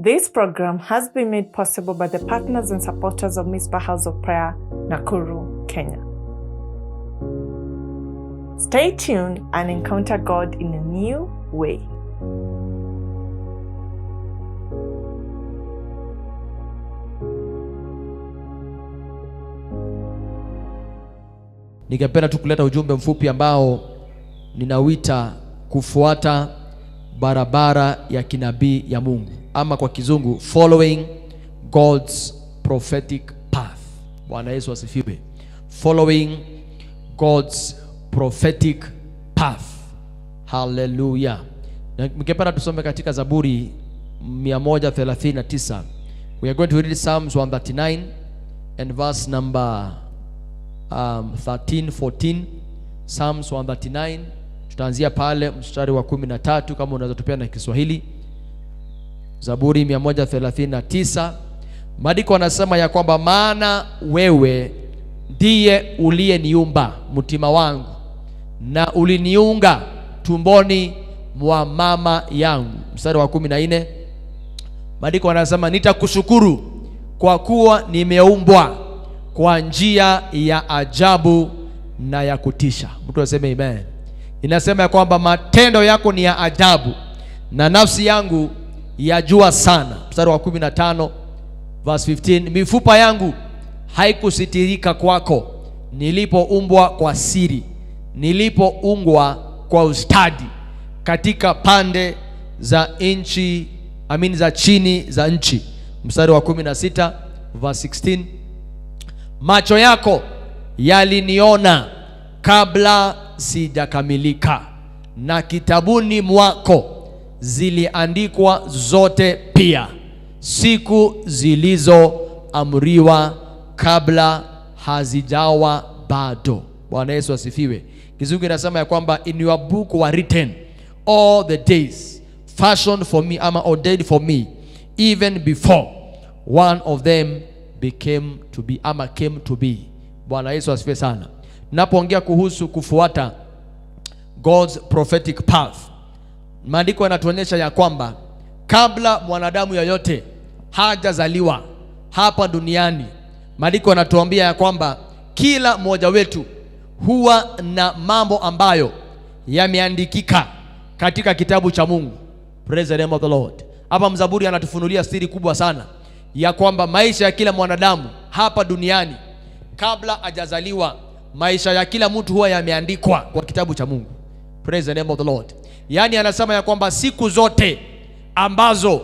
This program has been made possible by the partners and supporters of Mizpah House of Prayer, Nakuru, Kenya. Stay tuned and encounter God in a new way. Ningependa tu kuleta ujumbe mfupi ambao ninauita kufuata barabara ya kinabii ya Mungu, ama kwa kizungu following God's prophetic path. Bwana Yesu asifiwe. Following God's prophetic path. Hallelujah. Na ningependa tusome katika Zaburi 139. We are going to read Psalms 139 and verse number 13, 14. Psalms 139, tutaanzia pale mstari wa 13 kama unaweza tupia na Kiswahili. Zaburi 139, maandiko anasema ya kwamba maana wewe ndiye uliyeniumba mtima wangu na uliniunga tumboni mwa mama yangu. Mstari wa 14, maandiko anasema nitakushukuru kwa kuwa nimeumbwa kwa njia ya ajabu na ya kutisha. Mtu aseme amen. Inasema ya kwamba matendo yako ni ya ajabu na nafsi yangu yajua sana. Mstari wa 15 verse 15, mifupa yangu haikusitirika kwako nilipoumbwa kwa siri, nilipoungwa kwa ustadi katika pande za nchi, amini za chini za nchi. Mstari wa 16 verse 16, macho yako yaliniona kabla sijakamilika, na kitabuni mwako ziliandikwa zote pia, siku zilizoamriwa kabla hazijawa bado. Bwana Yesu asifiwe. Kizungu inasema ya kwamba in your book were written all the days fashioned for me, ama ordained for me, even before one of them became to be, ama came to be. Bwana Yesu asifiwe sana. Napoongea kuhusu kufuata God's prophetic path, maandiko yanatuonyesha ya kwamba kabla mwanadamu yoyote hajazaliwa hapa duniani, maandiko yanatuambia ya kwamba kila mmoja wetu huwa na mambo ambayo yameandikika katika kitabu cha Mungu. Praise the name of the Lord. Hapa mzaburi anatufunulia siri kubwa sana ya kwamba maisha ya kila mwanadamu hapa duniani kabla hajazaliwa, maisha ya kila mtu huwa yameandikwa kwa kitabu cha Mungu. Praise the name of the Lord. Yaani anasema ya kwamba siku zote ambazo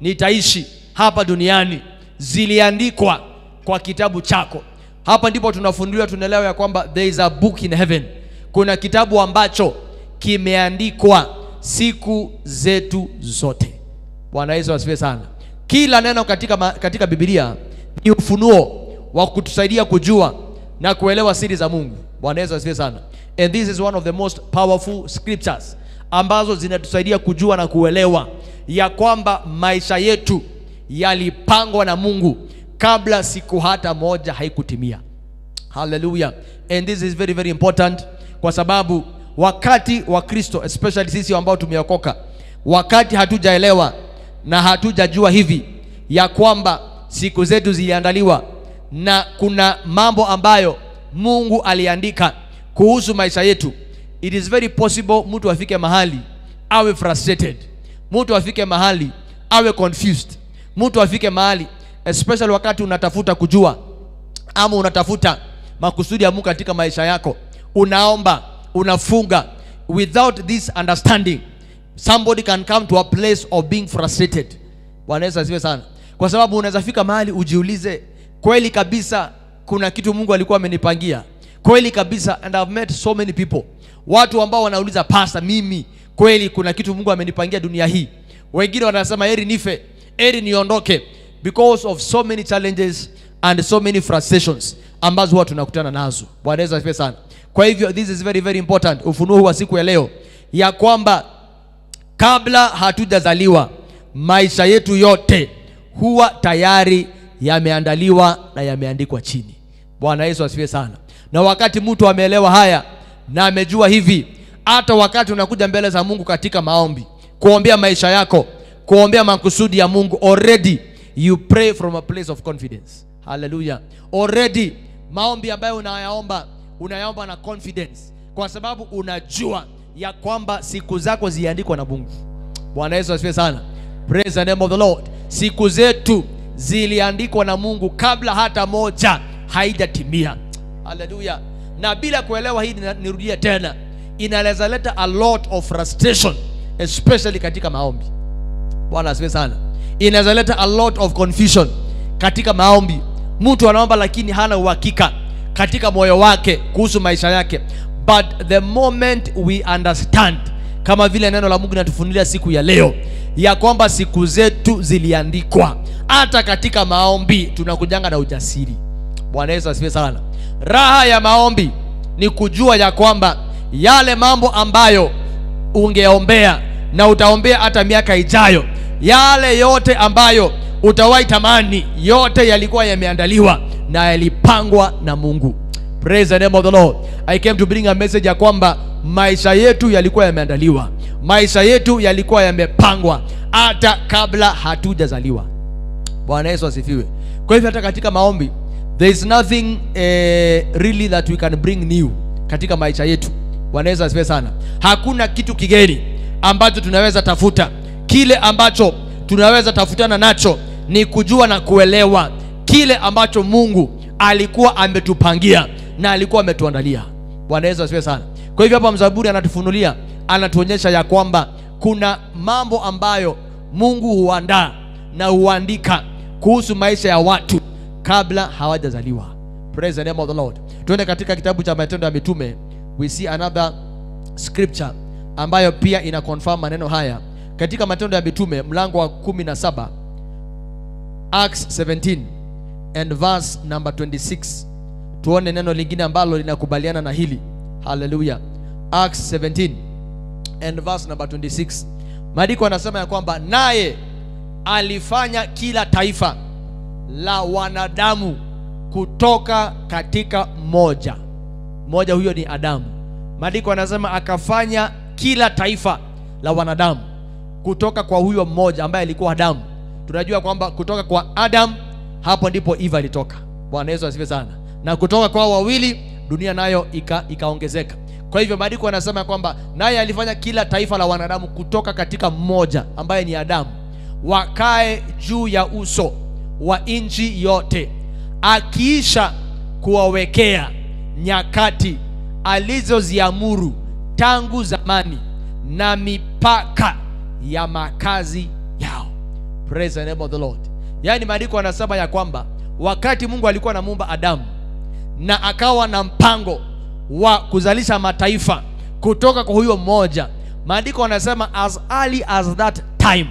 nitaishi hapa duniani ziliandikwa kwa kitabu chako. Hapa ndipo tunafunduliwa, tunaelewa ya kwamba there is a book in heaven. Kuna kitabu ambacho kimeandikwa siku zetu zote. Bwana Yesu asifiwe sana. Kila neno katika Biblia ni ufunuo wa kutusaidia kujua na kuelewa siri za Mungu. Bwana Yesu asifiwe sana. And this is one of the most powerful scriptures ambazo zinatusaidia kujua na kuelewa ya kwamba maisha yetu yalipangwa na Mungu kabla siku hata moja haikutimia. Hallelujah. And this is very very important kwa sababu wakati wa Kristo, especially sisi ambao tumeokoka, wakati hatujaelewa na hatujajua hivi ya kwamba siku zetu ziliandaliwa na kuna mambo ambayo Mungu aliandika kuhusu maisha yetu, it is very possible mtu afike mahali awe frustrated, mtu afike mahali awe confused, mtu afike mahali especially wakati unatafuta kujua ama unatafuta makusudi ya Mungu katika maisha yako, unaomba, unafunga. Without this understanding, somebody can come to a place of being frustrated. Bwana Yesu asifiwe sana. Kwa sababu unaweza fika mahali ujiulize, kweli kabisa kuna kitu Mungu alikuwa amenipangia kweli kabisa. And I've met so many people, watu ambao wanauliza, pastor, mimi kweli kuna kitu Mungu amenipangia dunia hii? Wengine wanasema heri nife, heri niondoke, because of so many challenges and so many frustrations ambazo huwa tunakutana nazo. Bwana Yesu asifiwe sana. Kwa hivyo this is very very important, ufunuo wa siku ya leo ya kwamba kabla hatujazaliwa maisha yetu yote huwa tayari yameandaliwa na yameandikwa chini. Bwana Yesu asifiwe sana. Na wakati mtu ameelewa haya na amejua hivi, hata wakati unakuja mbele za Mungu katika maombi kuombea maisha yako, kuombea makusudi ya Mungu, already you pray from a place of confidence. Haleluya. Already maombi ambayo unayaomba, unayaomba na confidence, kwa sababu unajua ya kwamba siku zako ziandikwa na Mungu. Bwana Yesu asifiwe sana. Praise the name of the Lord. Siku zetu ziliandikwa na Mungu kabla hata moja haijatimia. Haleluya. Na bila kuelewa hii, nirudie tena, inaweza leta a lot of frustration, especially katika maombi. Bwana asifiwe sana. Inaweza leta a lot of confusion katika maombi. Mtu anaomba lakini hana uhakika katika moyo wake kuhusu maisha yake. But the moment we understand, kama vile neno la Mungu linatufunulia siku ya leo, ya kwamba siku zetu ziliandikwa, hata katika maombi tunakujanga na ujasiri. Bwana Yesu asifiwe sana. Raha ya maombi ni kujua ya kwamba yale mambo ambayo ungeombea na utaombea hata miaka ijayo, yale yote ambayo utawahi tamani, yote yalikuwa yameandaliwa na yalipangwa na Mungu. Praise the name of the Lord. I came to bring a message ya kwamba maisha yetu yalikuwa yameandaliwa, maisha yetu yalikuwa yamepangwa hata kabla hatujazaliwa. Bwana Yesu asifiwe. Kwa hivyo hata katika maombi there is nothing really that we can bring new katika maisha yetu. Bwana Yesu asifiwe sana. Hakuna kitu kigeni ambacho tunaweza tafuta. Kile ambacho tunaweza tafutana nacho ni kujua na kuelewa kile ambacho Mungu alikuwa ametupangia na alikuwa ametuandalia. Bwana Yesu asifiwe sana. Kwa hivyo hapa mzaburi anatufunulia, anatuonyesha ya kwamba kuna mambo ambayo Mungu huandaa na huandika kuhusu maisha ya watu kabla hawajazaliwa. Praise the name of the Lord. Tuende katika kitabu cha Matendo ya Mitume, we see another scripture ambayo pia ina confirm maneno haya. Katika Matendo ya Mitume mlango wa 17, Acts 17 and verse number 26. Tuone neno lingine ambalo linakubaliana na hili. Hallelujah. Acts 17 and verse number 26. Maandiko yanasema ya kwamba naye alifanya kila taifa la wanadamu kutoka katika mmoja. Mmoja huyo ni Adamu. Maandiko yanasema akafanya kila taifa la wanadamu kutoka kwa huyo mmoja ambaye alikuwa Adamu. Tunajua kwamba kutoka kwa Adam hapo ndipo Eva alitoka. Bwana Yesu asifiwe sana. Na kutoka kwa wawili dunia nayo ikaongezeka. Kwa hivyo maandiko yanasema kwamba naye alifanya kila taifa la wanadamu kutoka katika mmoja ambaye ni Adamu, wakae juu ya uso wa nchi yote, akiisha kuwawekea nyakati alizoziamuru tangu zamani na mipaka ya makazi yao. Praise the name of the Lord. Yaani maandiko yanasema ya kwamba wakati Mungu alikuwa anamuumba Adamu na akawa na mpango wa kuzalisha mataifa kutoka kwa huyo mmoja, maandiko yanasema as early as that time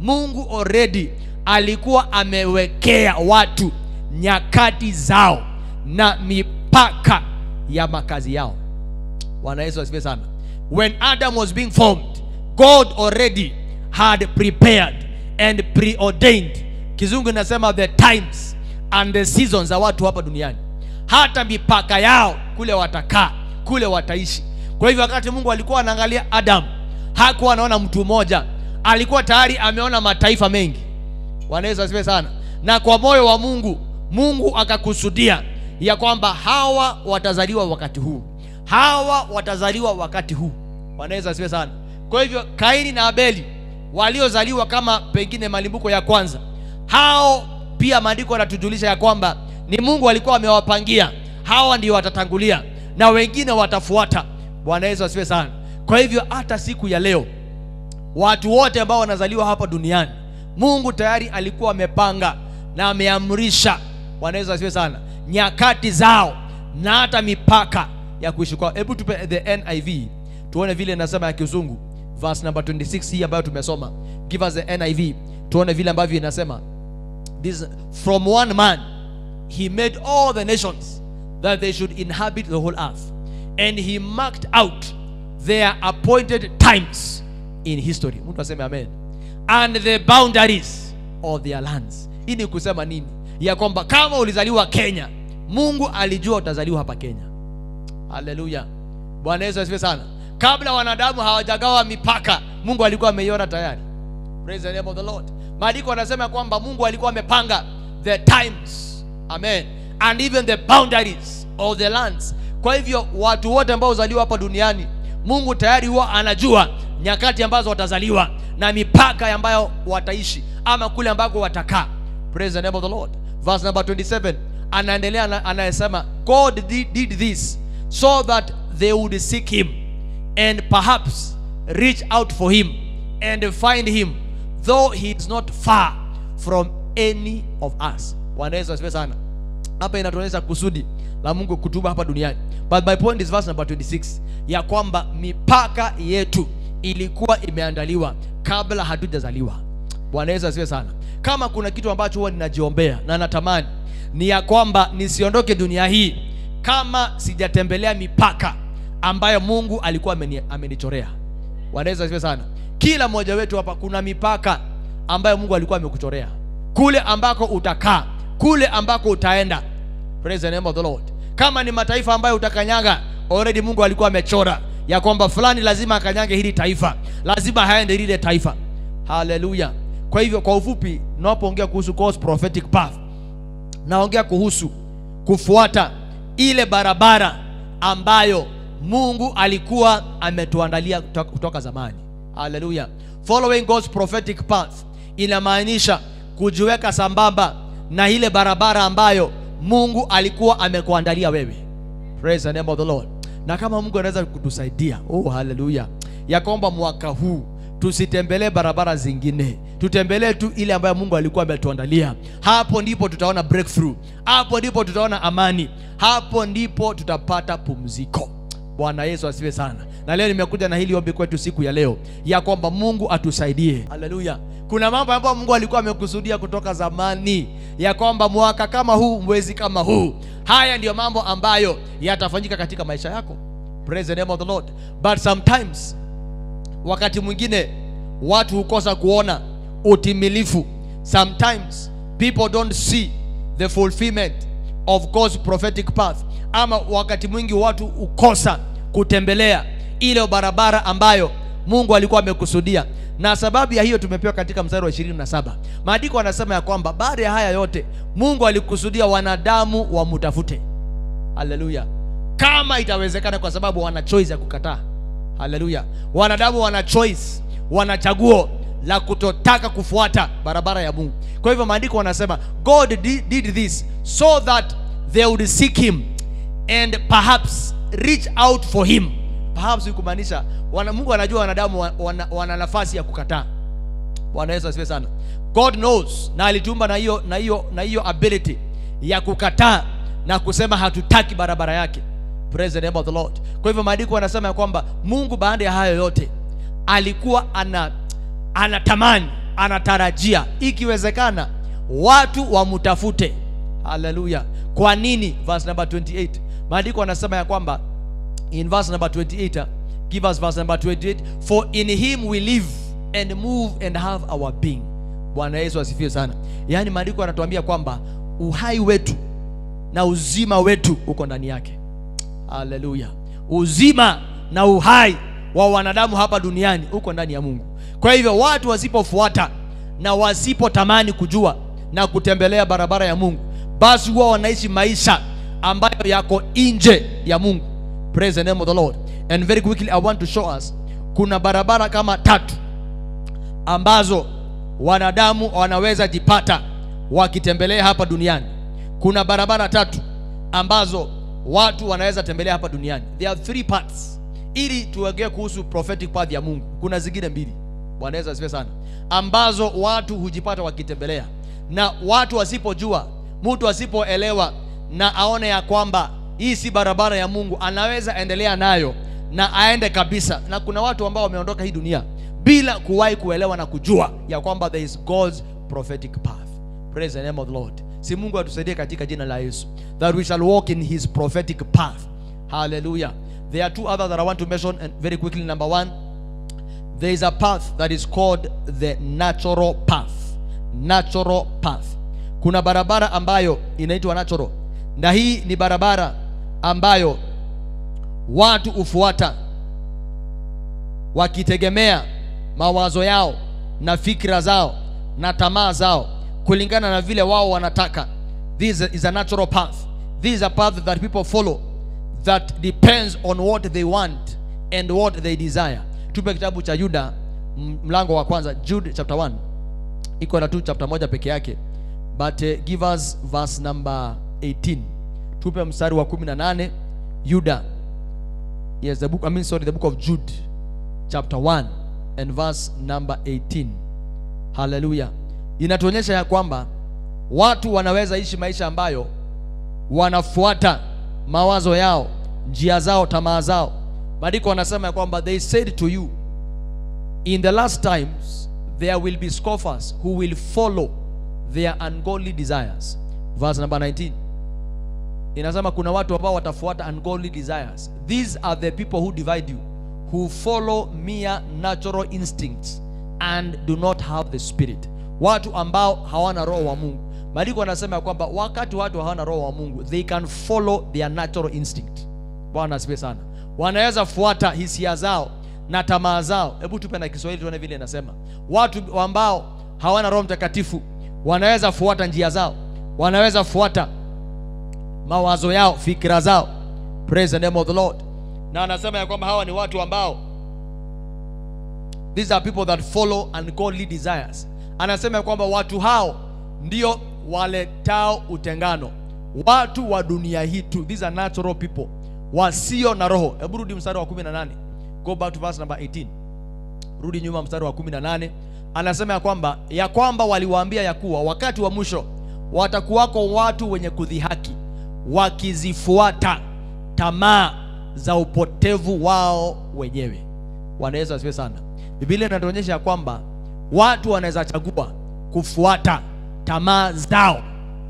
Mungu already alikuwa amewekea watu nyakati zao na mipaka ya makazi yao. Bwana Yesu asifiwe sana. When Adam was being formed, God already had prepared and preordained. Kizungu inasema the times and the seasons za watu hapa duniani, hata mipaka yao, kule watakaa, kule wataishi. Kwa hivyo wakati Mungu alikuwa anaangalia Adam, hakuwa anaona mtu mmoja, alikuwa tayari ameona mataifa mengi. Bwana Yesu asifiwe sana. Na kwa moyo wa Mungu, Mungu akakusudia ya kwamba hawa watazaliwa wakati huu, hawa watazaliwa wakati huu. Bwana Yesu asifiwe sana. Kwa hivyo Kaini na Abeli waliozaliwa kama pengine malimbuko ya kwanza, hao pia maandiko yanatujulisha ya kwamba ni Mungu alikuwa amewapangia hawa ndio watatangulia na wengine watafuata. Bwana Yesu asifiwe sana. Kwa hivyo hata siku ya leo watu wote ambao wanazaliwa hapa duniani, Mungu tayari alikuwa amepanga na ameamrisha, Bwana Yesu asifiwe sana, nyakati zao na hata mipaka ya kuishi kwao. Hebu tupe the NIV tuone vile inasema ya Kizungu, verse number 26 hii ambayo tumesoma. Give us the NIV tuone vile ambavyo inasema. This, from one man he made all the nations that they should inhabit the whole earth, and he marked out their appointed times in history. Mtu aseme amen. And the boundaries of their lands. Hii ni kusema nini? Ya kwamba kama ulizaliwa Kenya, Mungu alijua utazaliwa hapa Kenya. Haleluya. Bwana Yesu asifiwe sana. Kabla wanadamu hawajagawa mipaka, Mungu alikuwa ameiona tayari. Praise the name of the Lord. Maandiko anasema kwamba Mungu alikuwa amepanga the times, amen, and even the boundaries of the lands. Kwa hivyo watu wote ambao huzaliwa hapa duniani, Mungu tayari huwa anajua nyakati ambazo watazaliwa na mipaka ambayo wataishi ama kule ambako watakaa. Praise the name of the Lord. Verse number 27 anaendelea anayesema God did this so that they would seek him and perhaps reach out for him and find him, though he is not far from any of us. Bwana Yesu asifiwe sana. Hapa inatuonyesha kusudi la Mungu kutuumba hapa duniani. But my point is verse number 26, ya kwamba mipaka yetu ilikuwa imeandaliwa kabla hatujazaliwa. Bwana Yesu asifiwe sana. Kama kuna kitu ambacho huwa ninajiombea na natamani ni ya kwamba nisiondoke dunia hii kama sijatembelea mipaka ambayo Mungu alikuwa amenichorea. Bwana Yesu asifiwe sana. Kila mmoja wetu hapa kuna mipaka ambayo Mungu alikuwa amekuchorea, kule ambako utakaa, kule ambako utaenda. Praise the name of the Lord. Kama ni mataifa ambayo utakanyaga, already Mungu alikuwa amechora ya kwamba fulani lazima akanyage hili taifa, lazima aende lile taifa. Hallelujah. Kwa hivyo kwa ufupi, napoongea kuhusu God's prophetic path, naongea kuhusu kufuata ile barabara ambayo Mungu alikuwa ametuandalia kutoka zamani. Hallelujah. Following God's prophetic path inamaanisha kujiweka sambamba na ile barabara ambayo Mungu alikuwa amekuandalia wewe. Praise the name of the Lord. Na kama Mungu anaweza kutusaidia, oh hallelujah, ya kwamba mwaka huu tusitembelee barabara zingine, tutembelee tu ile ambayo Mungu alikuwa ametuandalia. Hapo ndipo tutaona breakthrough, hapo ndipo tutaona amani, hapo ndipo tutapata pumziko. Bwana Yesu asifiwe sana. Na leo nimekuja na hili ombi kwetu siku ya leo, ya kwamba Mungu atusaidie. Hallelujah. Kuna mambo ambayo Mungu alikuwa amekusudia kutoka zamani, ya kwamba mwaka kama huu, mwezi kama huu, haya ndiyo mambo ambayo yatafanyika katika maisha yako. Praise the name of the Lord. But sometimes, wakati mwingine watu hukosa kuona utimilifu. Sometimes people don't see the fulfillment of God's prophetic path. Ama wakati mwingi watu hukosa kutembelea ile barabara ambayo Mungu alikuwa amekusudia. Na sababu ya hiyo tumepewa katika mstari wa 27. Maandiko yanasema ya kwamba baada ya haya yote Mungu alikusudia wanadamu wamtafute. Hallelujah. Kama itawezekana, kwa sababu wana choice ya kukataa. Hallelujah. Wanadamu wana choice, wana chaguo la kutotaka kufuata barabara ya Mungu. Kwa hivyo maandiko wanasema God did this so that they would seek him and perhaps reach out for him. Perhaps ni kumaanisha Mungu anajua wanadamu wana nafasi ya kukataa. Bwana Yesu asifiwe sana. God knows, na alituumba na hiyo ability ya kukataa na kusema hatutaki barabara yake. Praise the name of the Lord. Kwa hivyo maandiko yanasema ya kwamba Mungu baada ya hayo yote alikuwa anatamani, anatarajia ikiwezekana watu wamtafute. Hallelujah. Kwa nini? Verse number 28. Maandiko yanasema ya kwamba in verse number 28, give us verse number 28, for in him we live and move and have our being. Bwana Yesu asifiwe sana. Yaani maandiko yanatuambia kwamba uhai wetu na uzima wetu uko ndani yake. Hallelujah. Uzima na uhai wa wanadamu hapa duniani uko ndani ya Mungu. Kwa hivyo watu wasipofuata na wasipotamani kujua na kutembelea barabara ya Mungu, basi huwa wanaishi maisha ambayo yako nje ya Mungu. Praise the name of the Lord. And very quickly I want to show us, kuna barabara kama tatu ambazo wanadamu wanaweza jipata wakitembelea hapa duniani. Kuna barabara tatu ambazo watu wanaweza tembelea hapa duniani. There are three paths. Ili tuongee kuhusu prophetic path ya Mungu, kuna zingine mbili. Bwana Yesu asifiwe sana. Ambazo watu hujipata wakitembelea. Na watu wasipojua, mtu asipoelewa na aone ya kwamba hii si barabara ya Mungu, anaweza endelea nayo na aende kabisa. Na kuna watu ambao wameondoka hii dunia bila kuwahi kuelewa na kujua ya kwamba there is God's prophetic path. Praise the name of the Lord. Si Mungu atusaidie katika jina la Yesu, that we shall walk in his prophetic path. Hallelujah. There are two others that I want to mention, and very quickly. Number one, there is a path that is called the natural path. Natural path. Kuna barabara ambayo inaitwa natural, na hii ni barabara ambayo watu hufuata wakitegemea mawazo yao na fikra zao na tamaa zao kulingana na vile wao wanataka. This is a natural path. This is a path that people follow that depends on what they want and what they desire. Tupe kitabu cha Yuda mlango wa kwanza, Jude chapter 1. Iko na tu chapter moja peke yake. But give us verse number 18. Tupe mstari wa 18, Yuda. Yes, the book, I mean sorry, the book of Jude chapter 1 and verse number 18. Hallelujah. Inatuonyesha ya kwamba watu wanaweza ishi maisha ambayo wanafuata mawazo yao, njia zao, tamaa zao. Maandiko wanasema ya kwamba they said to you, in the last times there will be scoffers who will follow their ungodly desires. Verse number 19. Inasema kuna watu ambao watafuata ungodly desires. These are the people who divide you, who follow mere natural instincts and do not have the spirit. Watu ambao hawana roho wa Mungu. Maandiko yanasema ya kwamba wakati watu hawana roho wa Mungu, they can follow their natural instinct. Bwana asifiwe sana. Wanaweza fuata hisia zao na tamaa zao. Hebu tupe na Kiswahili tuone vile inasema. Watu ambao hawana Roho Mtakatifu wanaweza fuata njia zao, wanaweza fuata mawazo yao, fikra zao. Praise the name of the Lord. Na anasema ya kwamba hawa ni watu ambao, these are people that follow ungodly desires. Anasema ya kwamba watu hao ndio waletao utengano, watu wa dunia hii tu. These are natural people, wasio na roho. Hebu rudi mstari wa 18. Go back to verse number 18. Rudi nyuma mstari wa 18. Anasema ya kwamba waliwaambia ya kuwa wakati wa mwisho watakuwako watu wenye kudhihaki, wakizifuata tamaa za upotevu wao wenyewe. Bwana Yesu asifiwe sana. Biblia inatuonyesha ya kwamba watu wanaweza chagua kufuata tamaa zao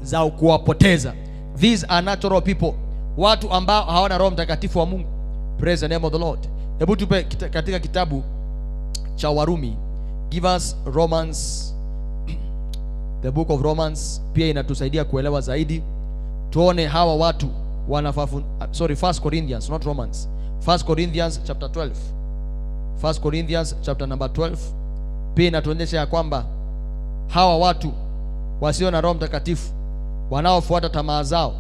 za kuwapoteza. These are natural people, watu ambao hawana Roho Mtakatifu wa Mungu. Praise the name of the Lord. Hebu tupe katika kitabu cha Warumi. Give us Romans, the book of Romans pia inatusaidia kuelewa zaidi. Tuone hawa watu wanafafu, sorry, 1 Corinthians, not Romans. 1 Corinthians chapter 12. 1 Corinthians chapter number 12 pia inatuonyesha ya kwamba hawa watu wasio na Roho Mtakatifu, wanaofuata tamaa zao,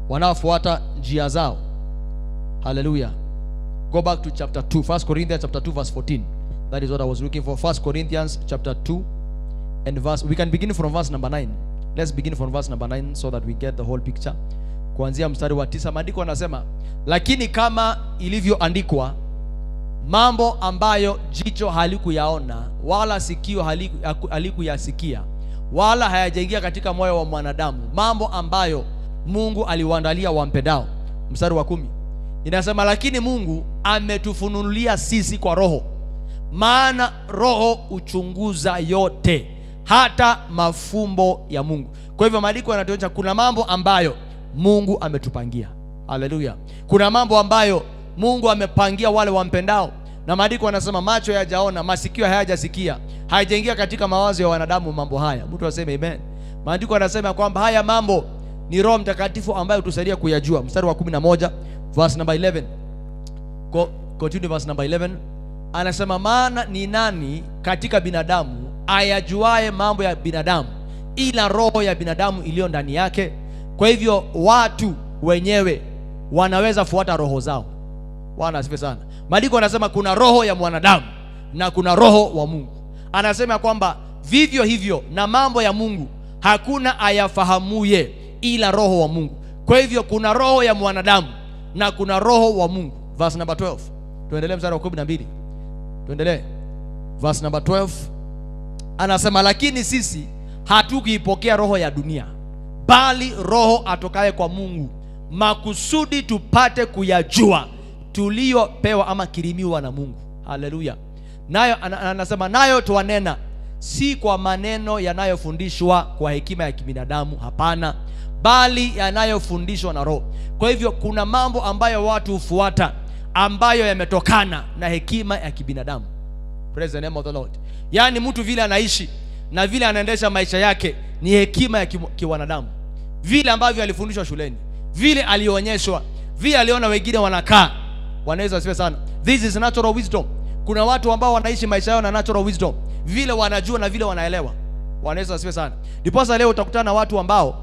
wanaofuata njia zao. Hallelujah. Go back to chapter 2, 1 Corinthians chapter 2 verse 14. That is what I was looking for. 1 Corinthians chapter 2 and verse, we can begin from verse number 9. Let's begin from verse number 9 so that we get the whole picture. Kuanzia mstari wa 9, maandiko yanasema, lakini kama ilivyoandikwa, mambo ambayo jicho halikuyaona wala sikio halikuyasikia wala hayajaingia katika moyo wa mwanadamu, mambo ambayo Mungu aliwaandalia wampendao. Mstari wa 10 inasema, lakini Mungu ametufunulia sisi kwa Roho, maana Roho huchunguza yote, hata mafumbo ya Mungu. Kwa hivyo maandiko yanatuonyesha kuna mambo ambayo Mungu ametupangia. Haleluya. Kuna mambo ambayo Mungu amepangia wale wampendao. Na maandiko yanasema macho hayajaona, masikio hayajasikia, hayajaingia katika mawazo ya wanadamu mambo haya. Mtu aseme amen. Maandiko yanasema kwamba haya mambo ni Roho Mtakatifu ambaye hutusaidia kuyajua. Mstari wa 11 verse number 11. Continue verse number 11. Anasema, maana ni nani katika binadamu ayajuae mambo ya binadamu ila roho ya binadamu iliyo ndani yake? Kwa hivyo watu wenyewe wanaweza fuata roho zao. Bwana asifiwe sana. Maandiko anasema kuna roho ya mwanadamu na kuna roho wa Mungu. Anasema kwamba vivyo hivyo na mambo ya Mungu hakuna ayafahamuye ila roho wa Mungu. Kwa hivyo kuna roho ya mwanadamu na kuna roho wa Mungu. Verse number 12. Tuendelee mstari wa 12. Tuendelee. Verse number 12. Anasema, lakini sisi hatukuipokea roho ya dunia, bali roho atokaye kwa Mungu, makusudi tupate kuyajua tuliyopewa ama kirimiwa na Mungu. Haleluya. Nayo anasema, nayo twanena si kwa maneno yanayofundishwa kwa hekima ya kibinadamu, hapana, bali yanayofundishwa na Roho. Kwa hivyo kuna mambo ambayo watu hufuata ambayo yametokana na hekima ya kibinadamu. Praise the name of the Lord. Yaani mtu vile anaishi na vile anaendesha maisha yake ni hekima ya kiwanadamu. Vile ambavyo alifundishwa shuleni, vile alionyeshwa, vile aliona wengine wanakaa. Wanaweza wasiwe sana. This is natural wisdom. Kuna watu ambao wanaishi maisha yao na natural wisdom. vile wanajua na vile wanaelewa. Bwana Yesu asifiwe sana. Ndiposa leo utakutana na watu ambao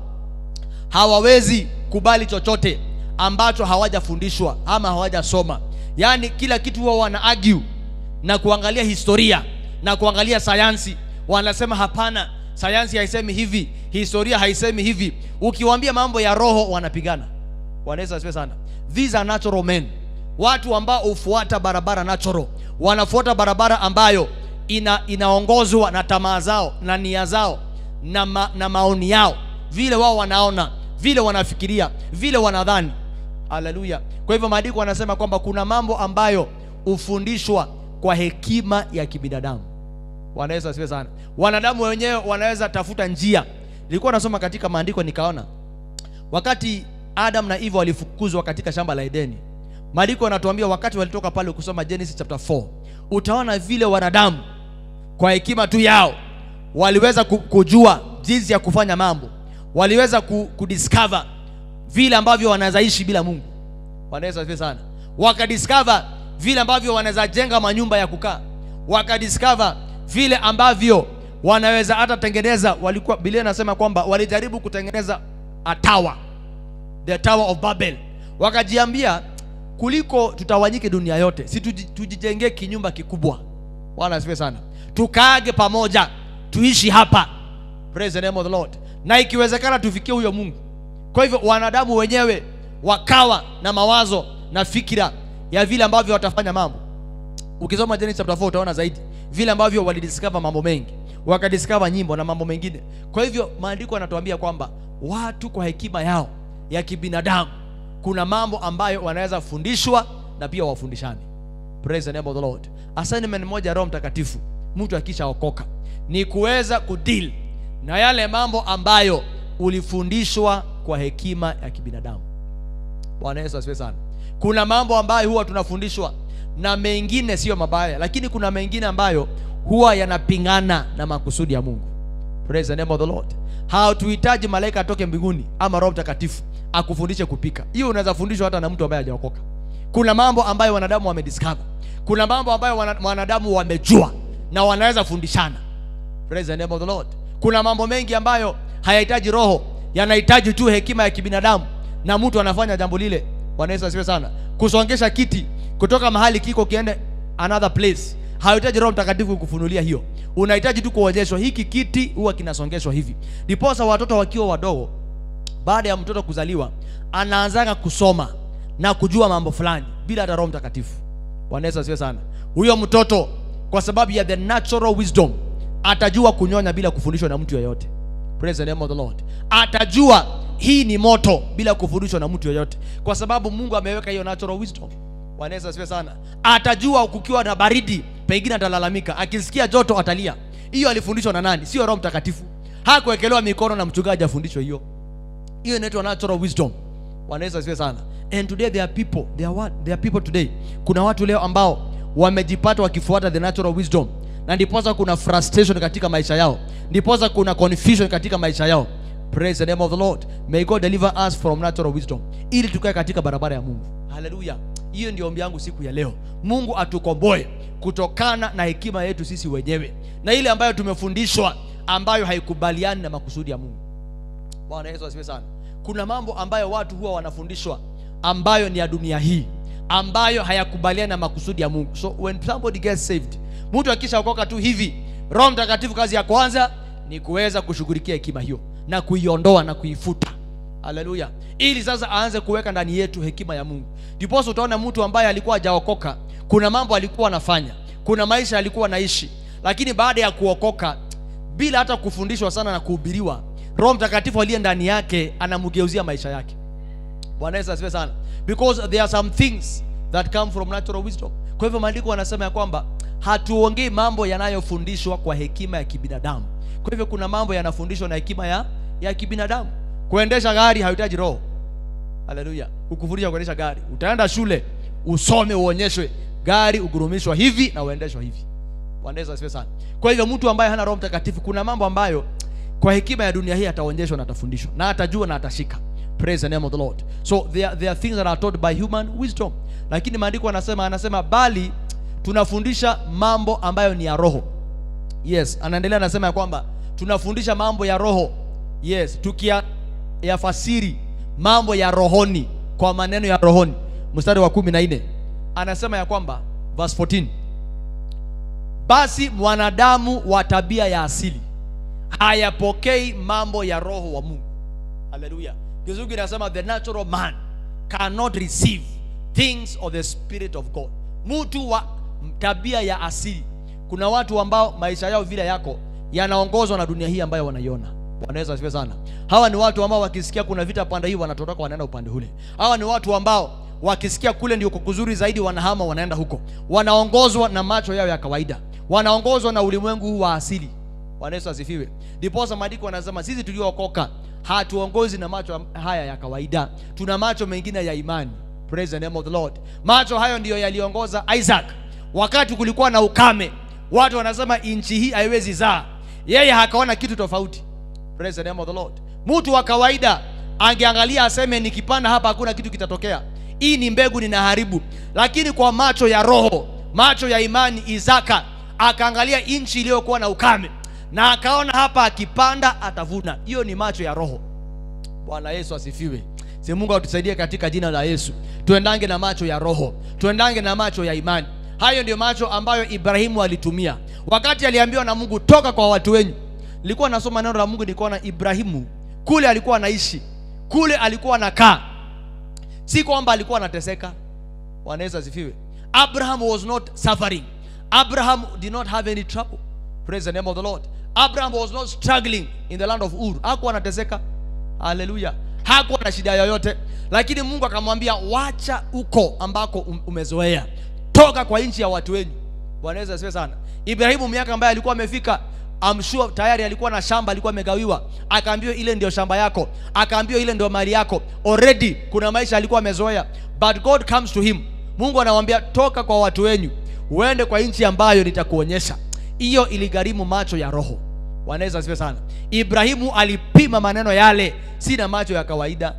hawawezi kubali chochote ambacho hawajafundishwa ama hawajasoma. Yaani kila kitu huwa wana argue na kuangalia historia na kuangalia sayansi. Wanasema hapana, sayansi haisemi hivi, historia haisemi hivi. Ukiwaambia mambo ya roho wanapigana. Bwana Yesu asifiwe sana. These are natural men. Watu ambao hufuata barabara natural. Wanafuata barabara ambayo inaongozwa na tamaa zao na nia zao na maoni yao, vile wao wanaona, vile wanafikiria, vile wanadhani. Haleluya. Kwa hivyo maandiko wanasema kwamba kuna mambo ambayo hufundishwa kwa hekima ya kibinadamu. Bwana Yesu asifiwe sana. Wanadamu wenyewe wanaweza tafuta njia. Nilikuwa nasoma katika maandiko nikaona wakati Adam na Eve walifukuzwa katika shamba la Edeni, maandiko yanatuambia wakati walitoka pale, ukisoma Genesis chapter 4 utaona vile wanadamu kwa hekima tu yao waliweza kujua jinsi ya kufanya mambo. Waliweza kudiscover vile ambavyo wanaweza ishi bila Mungu. Bwana Yesu asifiwe sana. Wakadiscover vile ambavyo wanaweza jenga manyumba ya kukaa. Wakadiscover vile ambavyo wanaweza hata tengeneza, walikuwa, Biblia inasema kwamba walijaribu kutengeneza a tower, the Tower of Babel. Wakajiambia kuliko tutawanyike dunia yote, si tujijengee kinyumba kikubwa. Bwana asifiwe sana. Tukaage pamoja, tuishi hapa. Praise the name of the Lord. Na ikiwezekana tufikie huyo Mungu. Kwa hivyo wanadamu wenyewe wakawa na mawazo na fikira ya vile ambavyo watafanya mambo. Ukisoma Genesis chapter 4 utaona zaidi vile ambavyo walidiscover mambo mengi. Wakadiscover nyimbo na mambo mengine. Kwa hivyo maandiko yanatuambia kwamba watu kwa hekima yao ya kibinadamu kuna mambo ambayo wanaweza fundishwa na pia wafundishane. Praise the name of the Lord. Assignment moja ya Roho Mtakatifu mtu akishaokoka ni kuweza kudeal na yale mambo ambayo ulifundishwa kwa hekima ya kibinadamu. Bwana Yesu asifiwe sana. Kuna mambo ambayo huwa tunafundishwa na mengine sio mabaya, lakini kuna mengine ambayo huwa yanapingana na makusudi ya Mungu. Praise the name of the Lord. Hatuhitaji malaika atoke mbinguni ama Roho Mtakatifu akufundishe kupika. Hiyo unaweza fundishwa hata na mtu ambaye hajaokoka. Kuna mambo ambayo wanadamu wamediscover. Kuna mambo ambayo wanadamu wamejua na wanaweza fundishana. Praise the name of the Lord. Kuna mambo mengi ambayo hayahitaji roho, yanahitaji tu hekima ya kibinadamu na mtu anafanya jambo lile. Bwana Yesu asifiwe sana. Kusongesha kiti kutoka mahali kiko kiende another place, hauhitaji Roho Mtakatifu kukufunulia hiyo. Unahitaji tu kuonyeshwa hiki kiti huwa kinasongeshwa hivi. Ndiposa watoto wakiwa wadogo, baada ya mtoto kuzaliwa, anaanza kusoma na kujua mambo fulani bila hata Roho Mtakatifu. Bwana Yesu asifiwe sana. Huyo mtoto kwa sababu ya the natural wisdom atajua kunyonya bila kufundishwa na mtu yeyote. Praise the name of the Lord. Atajua hii ni moto bila kufundishwa na mtu yeyote, kwa sababu Mungu ameweka hiyo natural wisdom. Bwana Yesu asifiwe sana. Atajua kukiwa na baridi pengine atalalamika, akisikia joto atalia. Hiyo alifundishwa na nani? Sio Roho Mtakatifu. Hakuwekelewa mikono na mchungaji afundishwe hiyo. Hiyo inaitwa natural wisdom. Bwana Yesu asifiwe sana. And today there are people, there are what? There are people today. Kuna watu leo ambao wamejipata wakifuata the natural wisdom, na ndiposa kuna frustration katika maisha yao, ndiposa kuna confusion katika maisha yao. Praise the name of the Lord. May God deliver us from natural wisdom, ili tukae katika barabara ya Mungu. Hallelujah. Hiyo ndio ombi yangu siku ya leo. Mungu atukomboe kutokana na hekima yetu sisi wenyewe na ile ambayo tumefundishwa ambayo haikubaliani na makusudi ya Mungu. Bwana Yesu asifiwe sana. Kuna mambo ambayo watu huwa wanafundishwa ambayo ni ya dunia hii, ambayo hayakubaliani na makusudi ya Mungu. So when somebody gets saved, mtu akishaokoka tu hivi, Roho Mtakatifu kazi ya kwanza ni kuweza kushughulikia hekima hiyo na kuiondoa na kuifuta. Haleluya. Ili sasa aanze kuweka ndani yetu hekima ya Mungu. Ndipo utaona mtu ambaye alikuwa hajaokoka, kuna mambo alikuwa anafanya, kuna maisha alikuwa anaishi, lakini baada ya kuokoka bila hata kufundishwa sana na kuhubiriwa, Roho Mtakatifu aliye ndani yake anamgeuzia maisha yake. Bwana Yesu asifiwe sana. Because there are some things that come from natural wisdom. Kwa hivyo maandiko wanasema ya kwamba hatuongei mambo yanayofundishwa kwa hekima ya kibinadamu. Kwa hivyo kuna mambo yanafundishwa na hekima ya kibinadamu. Kuendesha gari hauhitaji roho. Haleluya. Kukufundisha kuendesha gari, utaenda shule usome, uonyeshwe gari ugurumishwa hivi na uendeshwa hivi. Bwana Yesu asifiwe sana. Kwa hivyo mtu ambaye hana Roho Mtakatifu, kuna mambo ambayo kwa hekima ya dunia hii ataonyeshwa na atafundishwa na atajua na atashika. Praise the name of the Lord. So there are things that are taught by human wisdom. Lakini maandiko anasema bali tunafundisha mambo ambayo ni ya roho. Yes, anaendelea anasema ya kwamba tunafundisha mambo ya roho. Yes, tukiyafasiri mambo ya rohoni kwa maneno ya rohoni. Mstari wa 14 anasema ya kwamba, verse 14, basi mwanadamu wa tabia ya asili hayapokei mambo ya roho wa Mungu. Hallelujah. Kizungu inasema the natural man cannot receive things of the spirit of God. Mtu wa tabia ya asili. Kuna watu ambao maisha yao vile yako yanaongozwa na dunia hii ambayo wanaiona. Bwana Yesu asifiwe sana. Hawa ni watu ambao wakisikia kuna vita pande hii wanatoroka wanaenda upande ule. Hawa ni watu ambao wakisikia kule ndio kuzuri zaidi wanahama wanaenda huko. Wanaongozwa na macho yao ya kawaida. Wanaongozwa na ulimwengu huu wa asili. Bwana Yesu asifiwe. Ndiposa maandiko yanasema sisi tuliookoka hatuongozi na macho haya ya kawaida. Tuna macho mengine ya imani. Praise the name of the Lord. Macho hayo ndiyo yaliongoza Isaac. Wakati kulikuwa na ukame, watu wanasema nchi hii haiwezi zaa. Yeye hakaona kitu tofauti. Praise the name of the Lord. Mtu wa kawaida angeangalia aseme nikipanda hapa hakuna kitu kitatokea. Hii ni mbegu ninaharibu. Lakini kwa macho ya roho, macho ya imani, Isaka akaangalia nchi iliyokuwa na ukame na akaona hapa akipanda atavuna. Hiyo ni macho ya roho. Bwana Yesu asifiwe. Si Mungu atusaidie katika jina la Yesu. Tuendange na macho ya roho, tuendange na macho ya imani. Hayo ndio macho ambayo Ibrahimu alitumia wakati aliambiwa na Mungu toka kwa watu wenyu. Nilikuwa nasoma neno la Mungu nikaona Ibrahimu kule alikuwa anaishi, kule alikuwa anakaa. Si kwamba alikuwa anateseka. Bwana Yesu asifiwe. Abraham was not suffering. Abraham did not have any trouble. Praise the name of the Lord. Abraham was not struggling in the land of Ur. Hakuwa anateseka. Hallelujah. Hakuwa na shida yoyote. Lakini Mungu akamwambia wacha uko ambako umezoea. Toka kwa nchi ya watu wenyu. Bwana Yesu asifiwe sana. Ibrahimu miaka ambaye alikuwa amefika, I'm sure tayari alikuwa na shamba, alikuwa amegawiwa. Akaambiwa ile ndio shamba yako. Akaambiwa ile ndio mali yako. Already kuna maisha alikuwa amezoea. But God comes to him. Mungu anamwambia toka kwa watu wenyu, uende kwa nchi ambayo nitakuonyesha. Hiyo iligharimu macho ya roho. Bwana Yesu asifiwe sana. Ibrahimu alipima maneno yale, si na macho ya kawaida.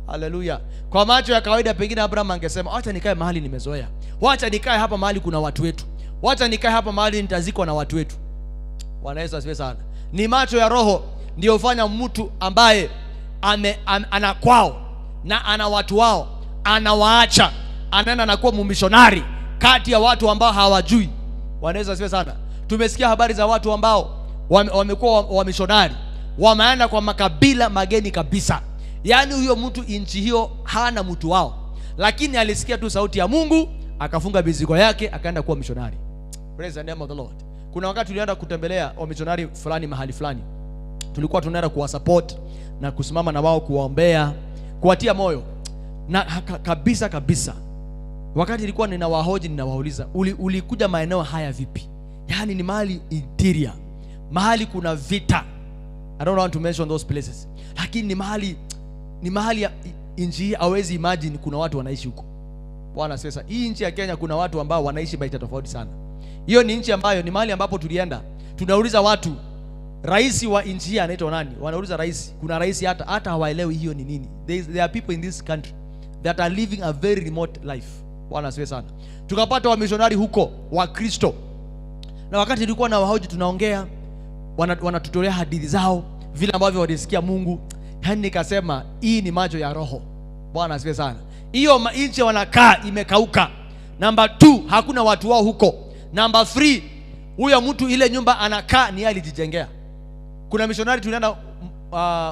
Haleluya. Kwa macho ya kawaida pengine Abraham angesema acha nikae mahali nimezoea. Wacha nikae hapa mahali kuna watu wetu. Wacha nikae hapa mahali nitazikwa na watu wetu. Bwana Yesu asifiwe sana. Ni macho ya roho ndio hufanya mtu ambaye ana kwao na ana watu wao, anawaacha, anaenda na kuwa mumishonari kati ya watu ambao hawajui. Bwana Yesu asifiwe sana. Tumesikia habari za watu ambao wamekuwa wamishonari, wameenda kwa makabila mageni kabisa. Yaani huyo mtu nchi hiyo hana mtu wao, lakini alisikia tu sauti ya Mungu akafunga mizigo yake akaenda kuwa mishonari. Praise the name of the Lord. Kuna wakati tulienda kutembelea wamishonari fulani mahali fulani. Tulikuwa tunaenda kuwasupport na kusimama na wao, kuwaombea, kuwatia moyo. Na kabisa kabisa wakati nilikuwa ninawahoji, ninawauliza, ulikuja maeneo haya vipi? Yaani ni mahali interior, mahali kuna vita. I don't want to mention those places. Lakini ni mahali ya nchi hii hawezi imagine kuna watu wanaishi huko. Bwana sasa, hii nchi ya Kenya kuna watu ambao wanaishi maisha tofauti sana. Hiyo ni nchi ambayo ni mahali ambapo tulienda. Tunauliza watu, rais wa nchi hii anaitwa nani? Wanauliza rais. Kuna rais hata hawaelewi hiyo ni nini. There are people in this country that are living a very remote life. Bwana asifiwe sana. Tukapata wamishonari huko wa Kristo. Na wakati tulikuwa na wahoji tunaongea, wanatutolea hadithi zao vile ambavyo walisikia Mungu. Yaani nikasema hii ni macho ya roho. Bwana asifiwe sana. Hiyo nchi wanakaa imekauka. Number 2, hakuna watu wao huko. Number 3, huyo mtu ile nyumba anakaa ni yeye alijijengea. Kuna missionary tulienda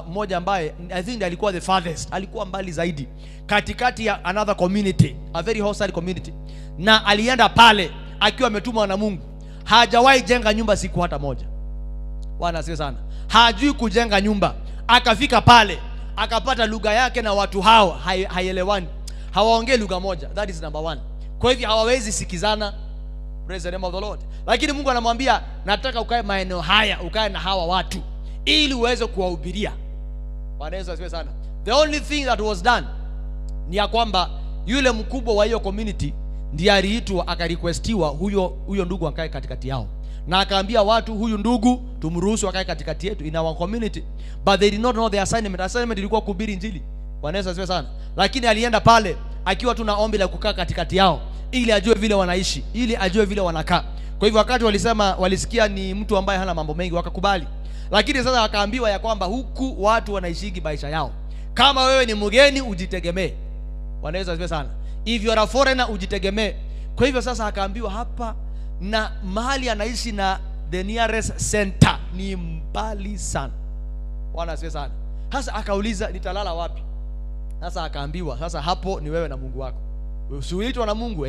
mmoja ambaye I think alikuwa the farthest, alikuwa mbali zaidi, katikati ya another community, a very hostile community. Na alienda pale akiwa ametumwa na Mungu. Hajawahi jenga nyumba siku hata moja. Bwana asifiwe sana. Hajui kujenga nyumba. Akafika pale, akapata lugha yake na watu hao haielewani. Hawaongei lugha moja. That is number 1. Kwa hivyo hawawezi sikizana. Praise the name of the Lord. Lakini Mungu anamwambia nataka ukae maeneo haya, ukae na hawa watu ili uweze kuwahubiria. Bwana Yesu asifiwe sana. The only thing that was done ni ya kwamba yule mkubwa wa hiyo community ndiye aliitwa akarequestiwa huyo ndugu akae katikati yao. Na akaambia watu huyu ndugu tumruhusu akae katikati yetu in our community. But they did not know the assignment. Assignment ilikuwa kuhubiri injili. Bwana Yesu asifiwe sana. Lakini alienda pale akiwa tu na ombi la kukaa katikati yao ili ajue vile wanaishi, ili ajue vile wanakaa. Kwa hivyo wakati walisema, walisikia ni mtu ambaye hana mambo mengi, wakakubali. Lakini sasa wakaambiwa ya kwamba huku watu wanaishiki maisha yao. Kama wewe ni mgeni ujitegemee. Bwana Yesu asifiwe sana. If you are a foreigner ujitegemee. Kwa hivyo sasa akaambiwa hapa na mahali anaishi na the nearest center ni mbali sana. Bwana asifiwe sana. Sasa akauliza nitalala wapi? Sasa akaambiwa sasa hapo ni wewe na Mungu wako. Usiitwa na Mungu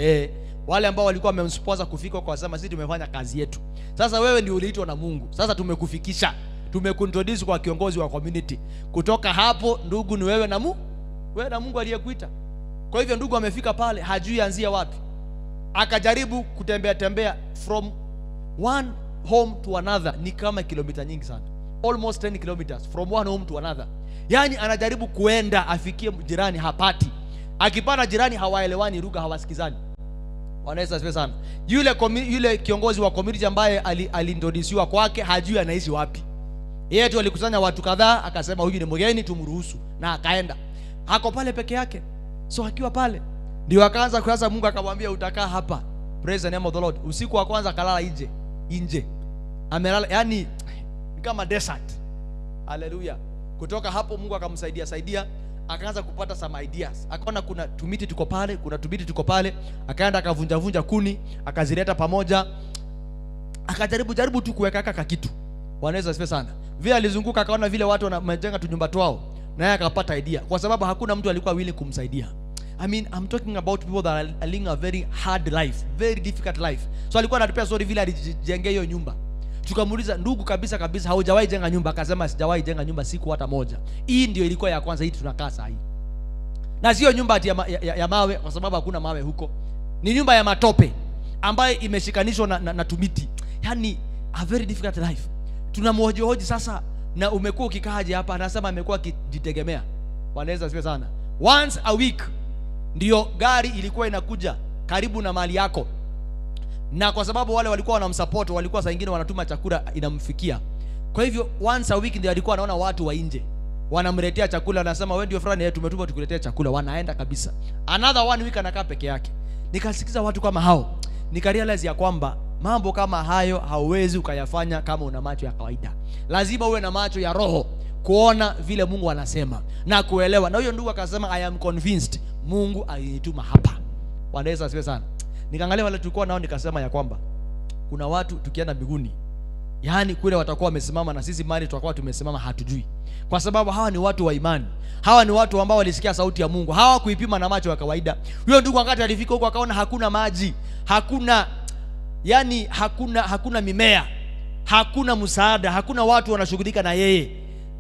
Wale ambao walikuwa wamemsponsor kufika kwa sema sisi tumefanya kazi yetu. Sasa wewe ndio uliitwa na Mungu. Sasa tumekufikisha. Tumekuintroduce kwa kiongozi wa community. Kutoka hapo ndugu ni wewe na Mungu. Wewe na Mungu aliyekuita. Kwa hivyo ndugu amefika pale hajui anzia wapi. Akajaribu kutembea tembea from one home to another, ni kama kilomita nyingi sana. Almost 10 kilometers from one home to another. Yani anajaribu kuenda afikie jirani, hapati. Akipata jirani hawaelewani lugha, hawasikizani. Bwana Yesu asifiwe sana. Yule kiongozi wa community ambaye alintroduciwa kwake hajui anaishi wapi. Yeye tu alikusanya watu kadhaa akasema huyu ni mgeni tumruhusu, na akaenda. Hako pale peke yake. So akiwa pale ndio akaanza kuanza, Mungu akamwambia utakaa hapa. Praise the name of the Lord. Usiku wa kwanza akalala nje. Nje. Amelala yani ni kama desert. Hallelujah. Kutoka hapo Mungu akamsaidia saidia, akaanza kupata some ideas. Akaona kuna tumiti tuko pale, kuna tumiti tuko pale, akaenda akavunja vunja kuni, akazileta pamoja. Akajaribu jaribu tu kuweka kaka kitu. Bwana Yesu asifiwe sana. Vile alizunguka akaona vile watu wanajenga tunyumba twao, na yeye akapata idea kwa sababu hakuna mtu alikuwa willing kumsaidia. I mean, I'm talking about people that are living a very hard life, very difficult life. So alikuwa anatupea story vile alijengea hiyo nyumba. Tukamuuliza ndugu, kabisa kabisa haujawahi jenga nyumba? Akasema sijawahi jenga nyumba siku hata moja. Hii ndio ilikuwa ya kwanza, hii tunakaa saa hii. Na sio nyumba ati ya mawe, kwa sababu hakuna mawe huko. Ni nyumba ya matope ambayo imeshikanishwa na tumiti. Yani a very difficult life. Tunamhoji sasa, na umekuwa ukikaaje hapa? Anasema amekuwa akijitegemea. Bwana Yesu asifiwe sana. Once a week ndio gari ilikuwa inakuja karibu na mali yako. Na kwa sababu wale walikuwa wanamsupport, walikuwa saa nyingine wanatuma chakula inamfikia. Kwa hivyo once a week ndio alikuwa anaona watu wa nje wanamletea chakula, anasema wewe ndio fulani, tumetuma tukuletea chakula, wanaenda kabisa. Another one week anakaa peke yake. Nikasikiza watu kama hao, nikarealize ya kwamba mambo kama hayo hauwezi ukayafanya kama una macho ya kawaida. Lazima uwe na macho ya roho kuona vile Mungu anasema na kuelewa. Na huyo ndugu akasema I am convinced Mungu alinituma hapa. Bwana Yesu asifiwe sana. Nikaangalia wale tulikuwa nao nikasema ya kwamba kuna watu tukienda mbinguni, yani kule watakuwa wamesimama na sisi mali tutakuwa tumesimama hatujui. Kwa sababu hawa ni watu wa imani. Hawa ni watu ambao walisikia sauti ya Mungu. Hawakuipima na macho ya kawaida. Huyo ndugu wakati alifika huko akaona hakuna maji, hakuna yani hakuna mimea, hakuna msaada, hakuna watu wanashughulika na yeye.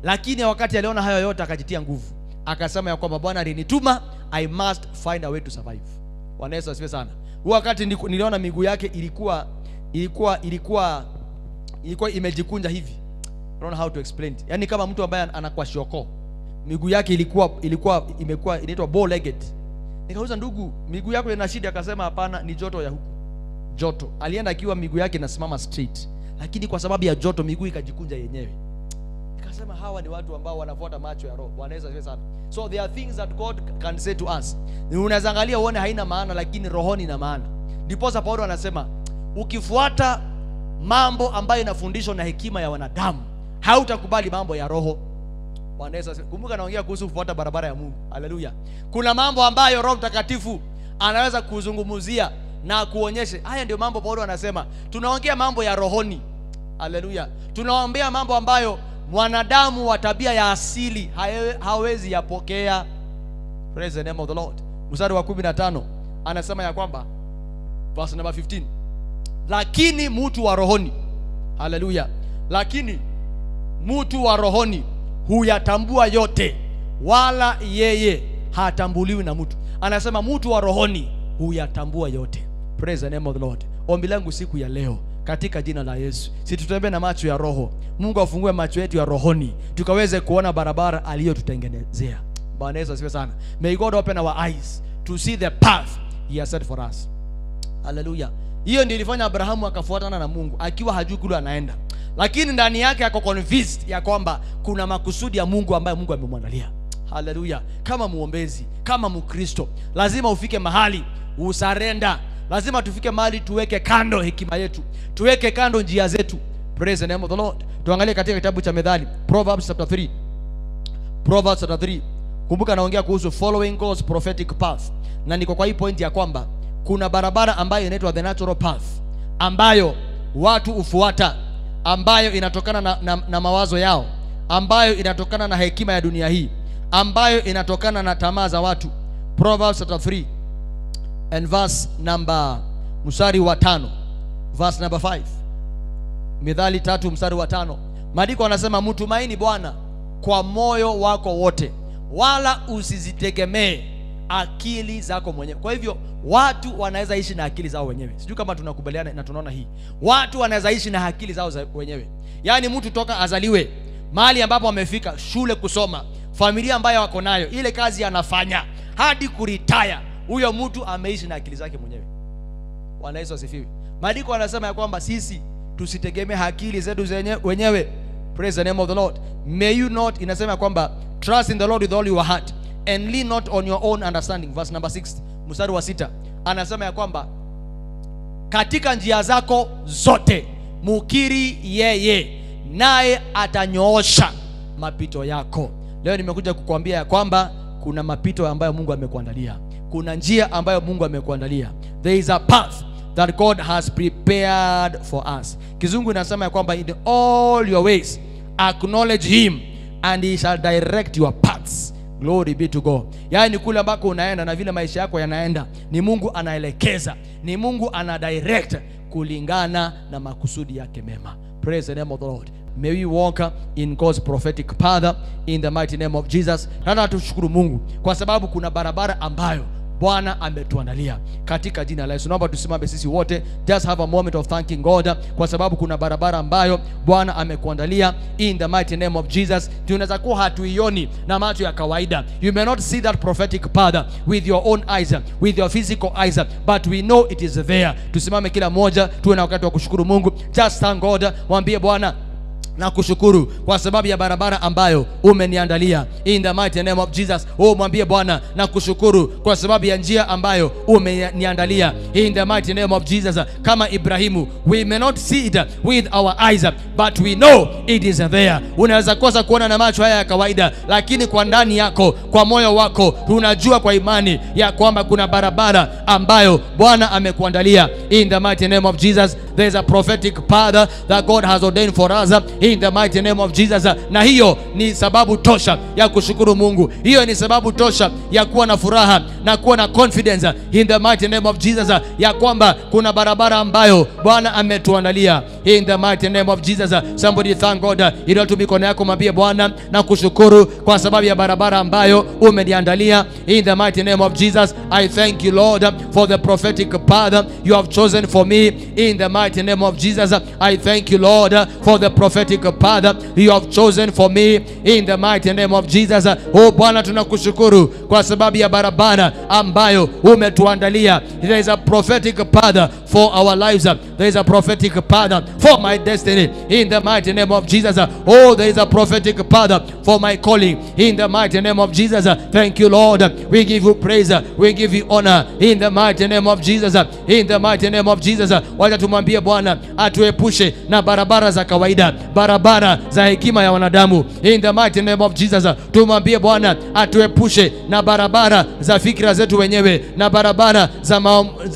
Lakini wakati aliona hayo yote akajitia nguvu. Akasema ya kwamba Bwana alinituma, I must find a way to survive. Bwana Yesu asifiwe sana. Huo wakati niliona miguu yake ilikuwa imejikunja hivi. I don't know how to explain it. Yani kama mtu ambaye anakuwa shoko. Miguu yake ilikuwa imekuwa inaitwa bow legged. Nikauliza ndugu, miguu yako ina shida? Akasema hapana, ni joto ya huku. Joto. Alienda akiwa miguu yake inasimama straight, lakini kwa sababu ya joto miguu ikajikunja yenyewe. Nikasema hawa ni watu ambao wanafuata macho ya roho. Bwana Yesu asifiwe sana. So there are things that God can say to us. Unaweza angalia uone haina maana, lakini rohoni ina maana. Ndipo Paulo anasema ukifuata mambo ambayo inafundishwa na hekima ya wanadamu, hautakubali mambo ya roho. Bwana Yesu asifiwe. Kumbuka naongea kuhusu kufuata barabara ya Mungu. Haleluya. Kuna mambo ambayo Roho Mtakatifu anaweza kuzungumzia na kuonyesha. Haya ndio mambo Paulo anasema. Tunaongea mambo ya rohoni. Haleluya. Tunaongea mambo ambayo mwanadamu wa tabia ya asili hawezi yapokea. Praise the name of the Lord. Mstari wa 15 anasema ya kwamba, verse number 15, lakini mtu wa rohoni, haleluya, lakini mtu wa rohoni huyatambua yote, wala yeye hatambuliwi na mtu. Anasema mtu wa rohoni huyatambua yote. Praise the name of the Lord. Ombi langu siku ya leo katika jina la Yesu, si tutembee na macho ya roho. Mungu afungue macho yetu ya rohoni tukaweze kuona barabara aliyotutengenezea. Bwana Yesu asifiwe sana. May God open our eyes to see the path he has set for us. Hallelujah. Hiyo ndio ilifanya Abrahamu akafuatana na Mungu akiwa hajui kule anaenda, lakini ndani yake ako convinced ya kwamba kuna makusudi ya Mungu ambayo Mungu amemwandalia. Hallelujah. Kama muombezi, kama Mkristo, lazima ufike mahali usarenda Lazima tufike mahali tuweke kando hekima yetu, tuweke kando njia zetu. Praise the name of the Lord. Tuangalie katika kitabu cha Methali, Proverbs chapter 3. Proverbs chapter 3. Kumbuka naongea kuhusu following God's prophetic path, na niko kwa hii point ya kwamba kuna barabara ambayo inaitwa the natural path, ambayo watu hufuata, ambayo inatokana na mawazo yao, ambayo inatokana na hekima ya dunia hii, ambayo inatokana na tamaa za watu. Proverbs chapter 3 and verse number, mstari wa 5, verse number 5. Mithali 3 mstari wa 5. Maandiko anasema, mtumaini Bwana kwa moyo wako wote, wala usizitegemee akili zako mwenyewe. Kwa hivyo watu wanaweza ishi na akili zao wenyewe. Sijui kama tunakubaliana na tunaona hii. Watu wanaweza ishi na akili zao wenyewe. Yaani mtu toka azaliwe, mahali ambapo amefika, shule kusoma, familia ambayo wako nayo, ile kazi anafanya, hadi kuretire, huyo mtu ameishi na akili zake mwenyewe. Bwana Yesu asifiwe. Maandiko anasema ya kwamba sisi tusitegemee akili zetu wenyewe. Praise the name of the Lord. May you not, inasema kwamba trust in the Lord with all your heart and lean not on your own understanding. Verse number 6, mstari wa 6. Anasema ya kwamba katika njia zako zote mukiri yeye, naye atanyoosha mapito yako. Leo nimekuja kukuambia ya kwamba kuna mapito ambayo Mungu amekuandalia. Kuna njia ambayo Mungu amekuandalia. There is a path that God has prepared for us. Kizungu inasema ya kwamba in all your ways acknowledge him and he shall direct your paths. Glory be to God. Yaani kule ambako unaenda na vile maisha yako yanaenda, ni Mungu anaelekeza, ni Mungu anadirect kulingana na makusudi yake mema. Praise the name of the Lord. May we walk in God's prophetic path in the mighty name of Jesus. Nataka tushukuru Mungu kwa sababu kuna barabara ambayo Bwana ametuandalia katika jina la Yesu. Naomba tusimame sisi wote, just have a moment of thanking God kwa sababu kuna barabara ambayo Bwana amekuandalia in the mighty name of Jesus. Tunaweza kuwa hatuioni na macho ya kawaida. You may not see that prophetic path with your own eyes, with your physical eyes, but we know it is there. Tusimame kila mmoja, tuwe na wakati wa kushukuru Mungu. Just thank God, mwambie Bwana na kushukuru kwa sababu ya barabara ambayo umeniandalia in the mighty name of Jesus. Oh, mwambie Bwana na kushukuru kwa sababu ya njia ambayo umeniandalia in the mighty name of Jesus. Kama Ibrahimu, we may not see it with our eyes, but we know it is there. Unaweza kosa kuona na macho haya ya kawaida, lakini kwa ndani yako, kwa moyo wako, tunajua kwa imani ya kwamba kuna barabara ambayo Bwana amekuandalia in the mighty name of Jesus. There is a prophetic path that God has ordained for us in the mighty name of Jesus. Na hiyo ni sababu tosha ya kushukuru Mungu. Hiyo ni sababu tosha ya kuwa na furaha na kuwa na confidence in the mighty name of Jesus, ya kwamba kuna barabara ambayo Bwana ametuandalia in the mighty name of Jesus. Somebody thank God. Inua tu mikono yako, mwambie Bwana na kushukuru kwa sababu ya barabara ambayo umeniandalia in the mighty name of Jesus. I thank you Lord for the prophetic path you have chosen for me in the mighty name of Jesus. I thank you Lord for the prophetic path you have chosen for me in the mighty name of Jesus. Oh Bwana, tunakushukuru kwa sababu ya barabara ambayo umetuandalia. There is a prophetic path for our lives. There is a prophetic path for my destiny in the mighty name of Jesus. Oh, there is a prophetic path for my calling in the mighty name of Jesus. Thank you Lord. We give you praise. We give you honor in the mighty name of Jesus. In the mighty name of Jesus. Wacha tumwambie Bwana atuepushe na barabara za kawaida, barabara za hekima ya wanadamu in the mighty name of Jesus. Tumwambie Bwana atuepushe na barabara za fikra zetu wenyewe na barabara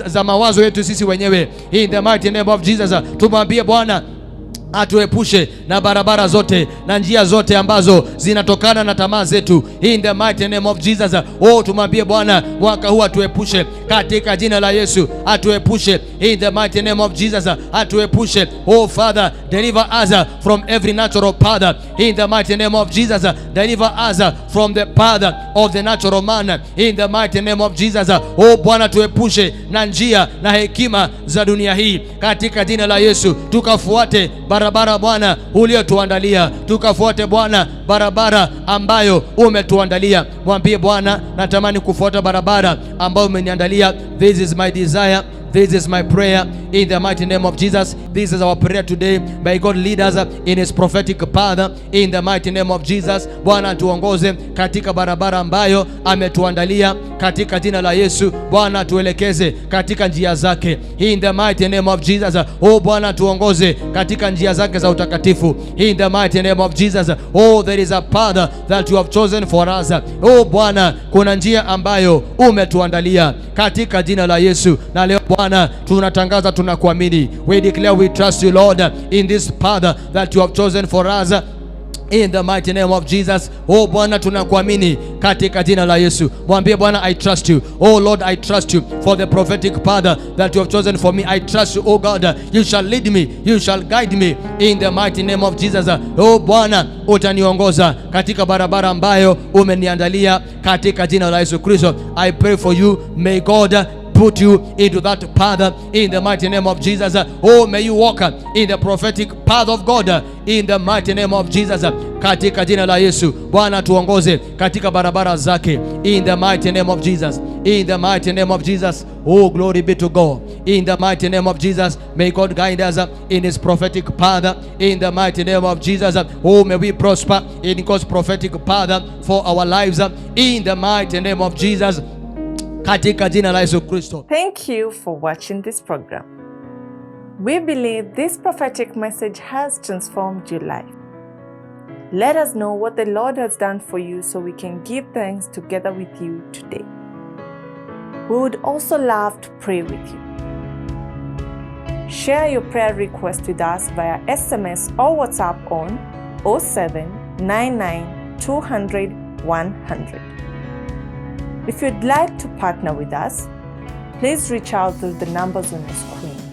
za mawazo yetu sisi wenyewe in the mighty name of Jesus. Tumwambie Bwana atuepushe na barabara zote na njia zote ambazo zinatokana na tamaa zetu in the mighty name of Jesus. Oh, tumwambie Bwana mwaka huu atuepushe katika jina la Yesu, atuepushe in the mighty name of Jesus, atuepushe. Oh Father, deliver us from every natural path in the mighty name of Jesus. Deliver us from the path of the natural man in the mighty name of Jesus. Oh Bwana, tuepushe na njia na hekima za dunia hii katika jina la Yesu. Tukafuate barabara Bwana uliotuandalia, tukafuate Bwana barabara ambayo umetuandalia. Mwambie Bwana, natamani kufuata barabara ambayo umeniandalia. This is my desire. This is my prayer in the mighty name of Jesus. This is our prayer today. May God lead us in his prophetic path in the mighty name of Jesus. Bwana tuongoze katika barabara ambayo ametuandalia katika jina la Yesu. Bwana tuelekeze katika njia zake in the mighty name of Jesus. Oh Bwana tuongoze katika njia zake za utakatifu in the mighty name of Jesus. Oh, there is a path that you have chosen for us. Oh Bwana, kuna njia ambayo umetuandalia katika jina la Yesu. Na leo Bwana tunatangaza, tunakuamini. We declare we trust you, Lord, in this path that you have chosen for us in the mighty name of Jesus. Oh Bwana tunakuamini katika jina la Yesu. Mwambie Bwana, I trust you. Oh Lord, I trust you for the prophetic path that you have chosen for me. I trust you, oh God. You shall lead me, you shall guide me in the mighty name of Jesus. Oh Bwana, utaniongoza katika barabara ambayo umeniandalia katika jina la Yesu Kristo. I pray for you. May God put you into that path in the mighty name of Jesus. Oh, may you walk in the prophetic path of God in the mighty name of Jesus. Katika jina la Yesu, Bwana tuongoze katika barabara zake in the mighty name of Jesus. In the mighty name of Jesus. Oh, glory be to God. In the mighty name of Jesus, may God guide us in his prophetic path. In the mighty name of Jesus. Oh, may we prosper in God's prophetic path for our lives. In the mighty name of Jesus. Katika jina la Yesu Kristo. Thank you for watching this program. We believe this prophetic message has transformed your life. Let us know what the Lord has done for you so we can give thanks together with you today. We would also love to pray with you. Share your prayer request with us via SMS or WhatsApp on 0799 200 100. If you'd like to partner with us, please reach out through the numbers on your screen.